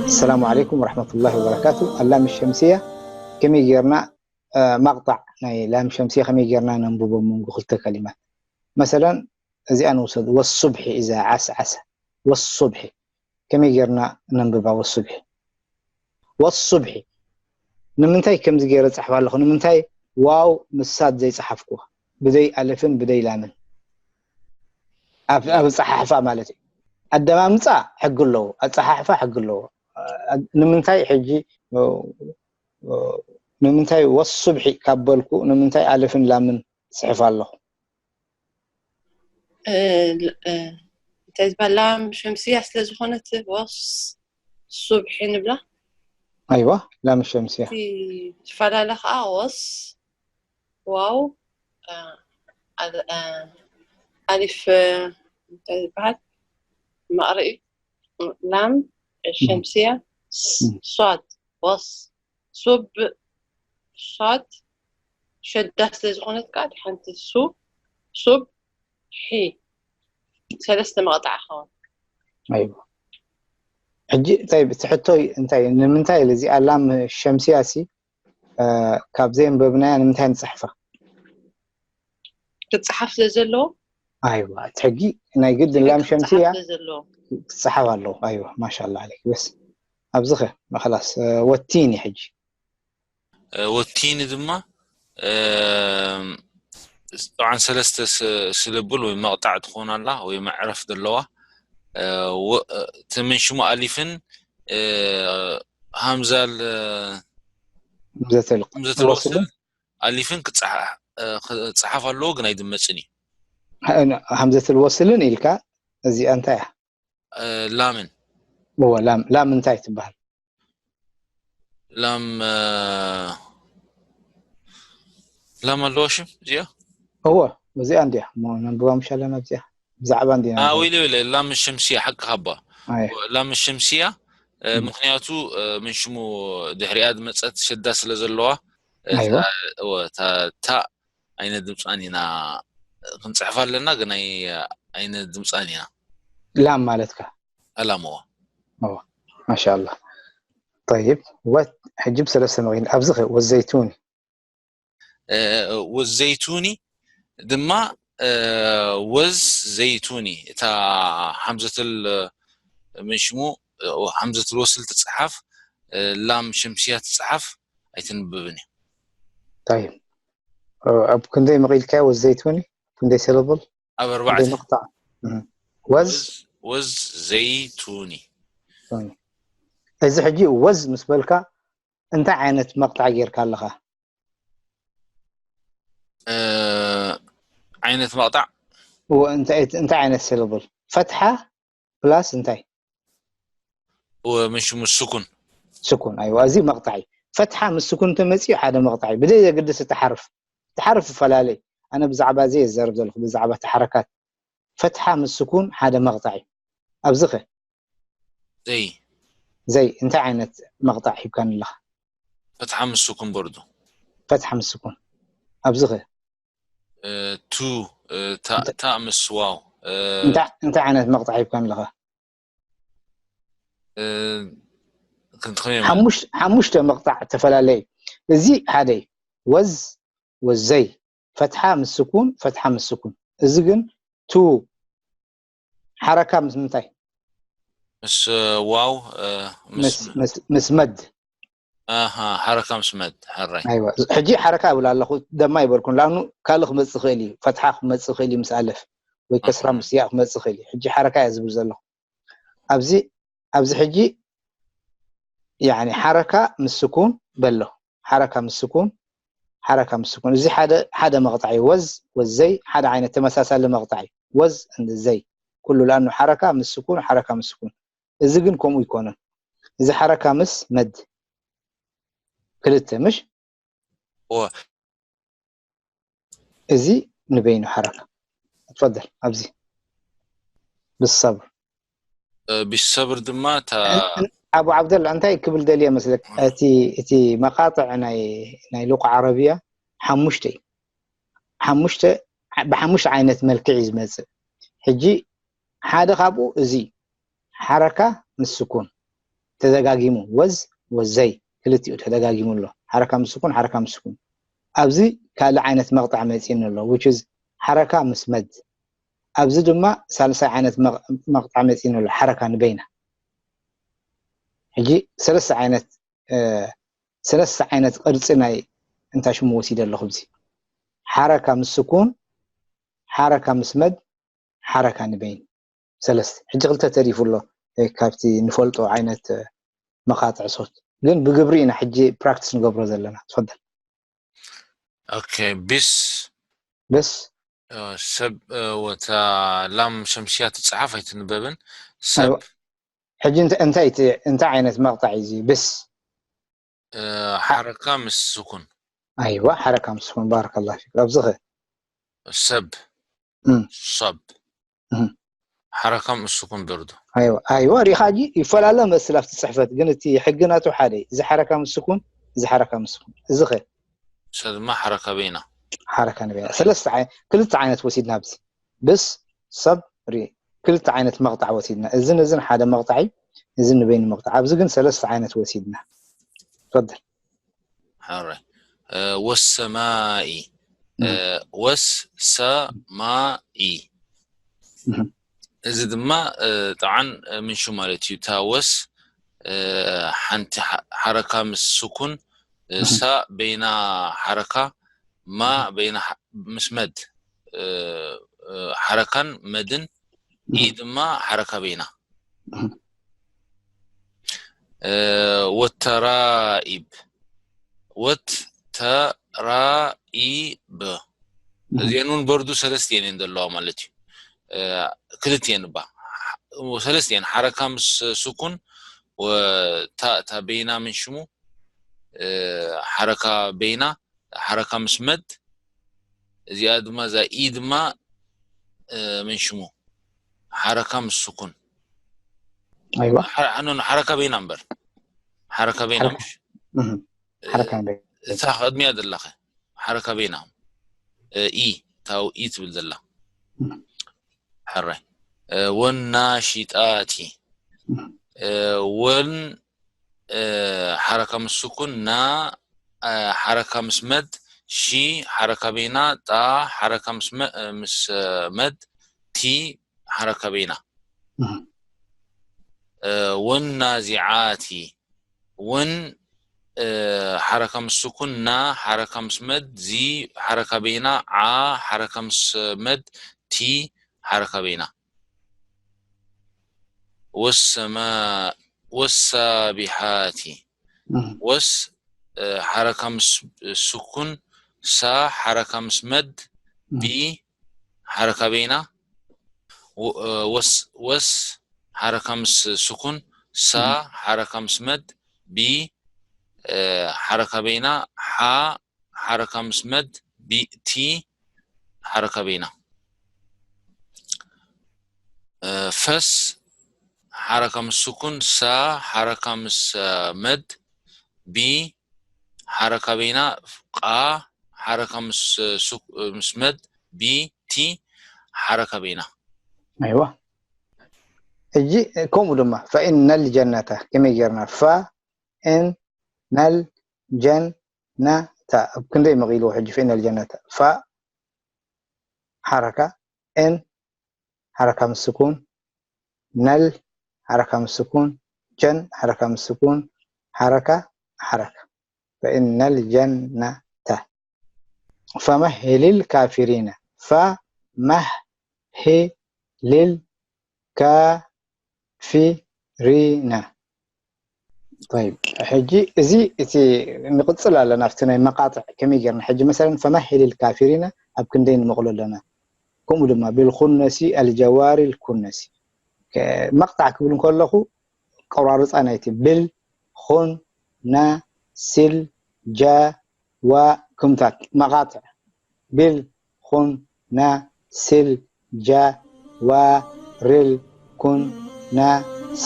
السلام عليكم ورحمة الله وبركاته. اللام الشمسية كمي جيرنا مقطع ናይ ላም ሸምስያ ከመይ ጌርና ነንብቦ መንጎ ክልተ ከሊማት? መሰለን እዚኣ ንውሰድ፣ ወሱብሒ እዛ ዓስ ዓሰ ወሱብሒ ከመይ ጌርና ነንብባ? ወሱብሒ ወሱብሒ ንምንታይ ከምዚ ገይረ ጻሕፍ ኣለኹ? ንምንታይ ዋው ምሳድ ዘይጸሓፍኩ? ብደይ ኣለፍን ብደይ ላምን ኣብ ኣጸሓሕፋ ማለት እዩ። ኣደማምጻ ሕጊ ኣለዎ፣ ኣጸሓሕፋ ሕጊ ኣለዎ። ንምንታይ ሕጂ ንምንታይ ወሱብሒ ካብ በልኩ ንምንታይ ኣለፍን ላምን ጽሕፍ ኣለኹ? እንታይ ዝበሃል ላም ሸምስያ ስለ ዝኾነት ወስ ሱብሒ ንብላ። ኣይዋ ላም ሸምስያ ትፈላለ ከዓ ወስ ዋው ኣሊፍ እንታይ ዝበሃል መቕርኢ ላም ሸምስያ ሷድ ወስ ሱብ ሷድ ሸዳ ስለ ዝኾነት ከዓ ሓንቲ ሱ ሱብ ሒ ሰለስተ መቕጣዕ ኸውን። ኣይዋ ሕጂ እንታይ እቲ ሕቶይ እንታይ ንምንታይ ኢለ እዚኣ ላም ሸምስያ ሲ ካብ ዘየንበብናያ ንምንታይ ንፅሕፋ? ክፅሓፍ ስለ ዘለዎ ኣይዋ እቲ ሕጊ ናይ ግድን ላም ሸምስያ ክፅሓፍ ኣለዎ። ኣይዋ ማሻላ ዓለይክ በስ ኣብዚ ኸ መኸላስ ወቲኒ ሕጂ ወቲኒ ድማ ጠብዓን ሰለስተ ስልብል ወይ መቕጣዕ ትኾን ኣላ ወይ መዕረፍ ዘለዋ እቲ ምን ሽሙ ኣሊፍን ሃምዛል ምዘተል ምዘተል ወስልን ኣሊፍን ክፀሓፍ ኣለዎ ግን ኣይድመፅን እዩ። ሃምዘተል ወስልን ኢልካ እዚኣ እንታይ እያ? ላምን እወ ላም ላም እንታይ ትበሃል? ላም ላም ኣለዋ ሽም እዚኣ እወ እዚኣ እንዲያ እሞ ነንብባ ምሽ ኣለና እዚኣ ብዛዕባ እንዲና ወይለ ወይለ ላም ሸምስያ ሓቂ ካባ ላም ሸምስያ ምክንያቱ ምን ሽሙ ድሕሪኣ ዝመፀት ሸዳ ስለ ዘለዋ ኣይዋ እታ ኣይነት ድምፃን ኢና ክንፅሕፍ ኣለና ግን ኣይነት ድምፃን ኢና ላም ማለትካ ኣላምዋ ማሻላ طيب ወት ሕጂ ብሰለስተ መቒን ኣብዚ ኸ ወዘይቱኒ ወዘይቱኒ ድማ ወዝ ዘይቱኒ እታ ሓምዘትል ምንሽሙ ሓምዘትል ወስል ትፅሓፍ ላም ሸምስያ ትፅሓፍ ኣይትንብብን እዩ طيب ኣብ ክንደይ መቒልካዮ ወዘይቱኒ ክንደይ ሰለብል ኣብ ኣርባዕተ መቕጣዕ ወዝ ወዝ ዘይቱኒ እዚ ሕጂ ወዝ ምስ በልካ እንታይ ዓይነት መቕጣዕ ጌርካ ኣለኻ ዓይነት መቕጣዕ እንታይ ዓይነት ሰለብል ፈትሓ ፕላስ እንታይ ምሽ ምስ ስኩን ስኩን ኣይዋ እዚ መቕጣዕ እዩ ፈትሓ ምስ ስኩን ተመፅኡ ሓደ መቕጣዕ እዩ ብዘይ ዘግድስ እቲ ሓርፍ እቲ ሓርፍ ይፈላለ እዩ ኣነ ብዛዕባ እዚ የዛርብ ዘለኹ ብዛዕባ እቲ ሓረካት ፈትሓ ምስ ስኩን ሓደ መቕጣዕ እዩ ኣብዚ ኸ ዘይ ዘይ እንታይ ዓይነት መቕጣዕ ሂብካኒ ኣለኻ ፈትሓ ምስ ስኩን በርዱ ፈትሓ ምስ ስኩን ኣብዚ ኸ ቱ ታእ ምስ ዋው እንታይ ዓይነት መቕጣዕ ሂብካኒ ኣለኻ ክንትኸ ሓሙሽተ መቕጣዕ ተፈላለየ እዚ ሓደ ወዝ ወዘይ ፈትሓ ምስ ስኩን ፈትሓ ምስ ስኩን እዚ ግን ቱ ሓረካ ምስ ምንታይ ምስ ዋው ምስ መድ ሓረካ ምስ መድ ሕራይ ሕጂ ሓረካ እብል ኣለኹ ደማ ይበልኩን ላኑ ካልእ ክመፅእ ክእል እዩ ፈትሓ ክመፅእ ክእል እዩ ምስ ኣለፍ ወይ ከስራ ምስ ያ ክመፅእ ክእል እዩ ሕጂ ሓረካ እያ ዝብል ዘለኹ ኣብዚ ኣብዚ ሕጂ ያኒ ሓረካ ምስ ስኩን በሎ ሓረካ ምስ ስኩን ሓረካ ምስ ስኩን እዚ ሓደ ሓደ መቕጣዕ እዩ ወዝ ወዘይ ሓደ ዓይነት ተመሳሳሊ መቕጣዕ እዩ ወዝ ዘይ ኩሉ ላኑ ሓረካ ምስ ስኩን ሓረካ ምስ ስኩን እዚ ግን ከምኡ ይኮነን እዚ ሓረካ ምስ መድ ክልተ ምሽ እዚ ንበይኑ ሓረካ ትፈደል ኣብዚ ብሰብር ብሰብር ድማ እታ ኣቡ ዓብደላ እንታይ ክብል ደልየ መስለክ እቲ እቲ መቃጥዕ ናይ ናይ ሉቃ ዓረብያ ሓሙሽተ እዩ ሓሙሽተ ብሓሙሽተ ዓይነት መልክዕ እዩ ዝመፅእ። ሕጂ ሓደ ካብኡ እዚ ሓረካ ምስ ስኩን ተደጋጊሙ፣ ወዝ ወዘይ ክልቲኡ ተደጋጊሙ ኣሎ። ሓረካ ምስ ስኩን፣ ሓረካ ምስ ስኩን። ኣብዚ ካልእ ዓይነት መቕጣዕ መፂእኒ ኣሎ፣ which is ሓረካ ምስ መድ። ኣብዚ ድማ ሳልሳይ ዓይነት መቕ- መቕጣዕ መፂእኒ ኣሎ፣ ሓረካ ንበይና። ሕጂ ሰለስተ ዓይነት እ፣ ሰለስተ ዓይነት ቅርፂ ናይ እንታይ ሽሙ ወሲደ ኣለኹ። ኣብዚ ሓረካ ምስ ስኩን፣ ሓረካ ምስ መድ፣ ሓረካ ንበይን። ሰለስተ። ሕጂ ክልተ ተሪፉ ኣሎ፣ እ፣ ካብቲ ንፈልጦ ዓይነት፣ እ፣ መቃጥዕ ሶት። ግን ብግብሪ ኢና ሕጂ ፕራክቲስ ንገብሮ ዘለና። ትፈደል። ኦኬ። ቢስ በስ እ፣ ሰብ እ፣ ወታ ላም ሸምስያ ትፅሓፍ ኣይትንበብን። ሰብ ሕጂ እንተ- እንታይ እቲ- እንታይ ዓይነት መቕጣዕ እዩ እዚ? ብስ እ፣ ሓረካ ምስ ስኩን። ኣይዋ፣ ሓረካ ምስ ስኩን። ባረከላ ፊክ። ኣብዚ ኸ ሰብ እም። ሰብ እም። ሓረካ ምስ ስኩን በርዶ። ኣይዋ፣ ኣይዋ፣ ሪኻ ሕጂ ይፈላለ መስል ኣብቲ ፅሕፈት፣ ግን እቲ ሕጊ ናቱ ሓደ እዩ። እዚ ሓረካ ምስ ስኩን፣ እዚ ሓረካ ምስ ስኩን። እዚ ኸ ሰብ ድማ ሓረካ በይና። ሓረካ ንበይና። ሰለስተ ዓይ- ክልተ ዓይነት ወሲድና ኣብዚ። ብስ ሰብ ሪ ክልተ ዓይነት መቕጣዕ ወሲድና። እዝን እዝን ሓደ መቕጣዕ እዩ። እዝን ንበይኑ መቕጣዕ። ኣብዚ ግን ሰለስተ ዓይነት ወሲድና። ትፈደል። ሕራይ እ፣ ወሰማኢ እ፣ ወስ ሰማኢ እህ። እዚ ድማ እ፣ ጠዓን እ፣ ምንሹ ማለት እዩ። እታ ወስ እ፣ ሓንቲ ሓ- ሓረካ ምስ ስኩን እ፣ እህ። ሳ በይና ሓረካ ማ በይና ሓ- ምስ መድ እ፣ እ፣ ሓረካን መድን ኢ ድማ ሓረካ በይና እ፣ ወተራኢብ ወተራኢብ እዚአን እውን በርዱ ሰለስቲአን እየን ዘለዋ ማለት እዩ። እ፣ ክልቲአን እባ ሰለስቲአን ሓረካ ምስ ስኩን ወታ እታ በይና ምን ሽሙ እ፣ ሓረካ በይና ሓረካ ምስ መድ እዚኣ ድማ እዛ ኢ ድማ እ፣ ምን ሽሙ ሓረካ ምስ ስኩን ኣይዋ ሓረ- ኖ፣ ኖ፣ ሓረካ በይና እምበር ሓረካ በይና ሓረካ- ምሽ እህ። ሓረካ ንበይና። እታ ቅድሚያ ዘለኸ ሓረካ በይና እ፣ ኢ ታው ኢ ትብል ዘላ ሕራይ እ፣ ወናሺጣቲ እ፣ ወን እ፣ ሓረካ ምስ ስኩን ና እ፣ ሓረካ ምስ መድ ሺ ሓረካ በይና ጣ ሓረካ ምስ መ- እ፣ ምስ እ፣ መድ ቲ ሓረካ በይና እህ። እ፣ ወናዚዓቲ ወን እ፣ ሓረካ ምስ ስኩን ና ሓረካ ምስ መድ ዚ ሓረካ በይና ዓ ሓረካ ምስ መድ ቲ ሓረካ በይና ወሰማ ወሳቢሓቲ እህ። ወስ እ፣ ሓረካ ምስ ስኩን ሳ ሓረካ ምስ መድ ቢ ሓረካ በይና ወ- እ፣ ወስ ወስ ሓረካ ምስ ስኩን ሳ ሓረካ ምስ መድ ቢ እ፣ ሓረካ በይና ሓ ሓረካ ምስ መድ ቢ ቲ ሓረካ በይና እ፣ ፈስ ሓረካ ምስ ስኩን ሳ ሓረካ ምስ እ፣ መድ ቢ ሓረካ በይና ቃ ሓረካ ምስ እ፣ ስኩ- እ፣ ምስ መድ ቢ ቲ ሓረካ በይና ኣይዋ ሕጂ ከምኡ ድማ ፈኢነል ጀነተ ከመይ ጌርና ፋ እን ነል ጀነተ ኣብ ክንደይ መቒልዎ ሕጂ ፈኢነል ጀነተ ፋ ሓረካ እን ሓረካ ምስ ስኩን ነል ሓረካ ምስ ስኩን ጀን ሓረካ ምስ ስኩን ሓረካ ሓረካ ፈኢነል ጀነተ ፈመሂሊል ካፊሪነ ፈመሂሊል ካፊሪነ طيب ሕጂ እዚ እቲ ንቕፅል ኣለና ኣብቲ ናይ መቃጥዕ ከመይ ጌርና ሕጂ መሰለን ፈመሂሊል ካፊሪነ ኣብ ክንደይ ንመቕሎ ኣለና ከምኡ ድማ ብልኩነሲ ኣልጀዋሪ ልኩነሲ መቕጣዕ ክብል እንከለኹ ቆራርፃ ናይቲ ብል ኩን ና ሲል ጃ ዋ ክምታት መቃጥዕ ብል ኩን ና ሲል ጃ ዋ ርል ኩን ና ሲ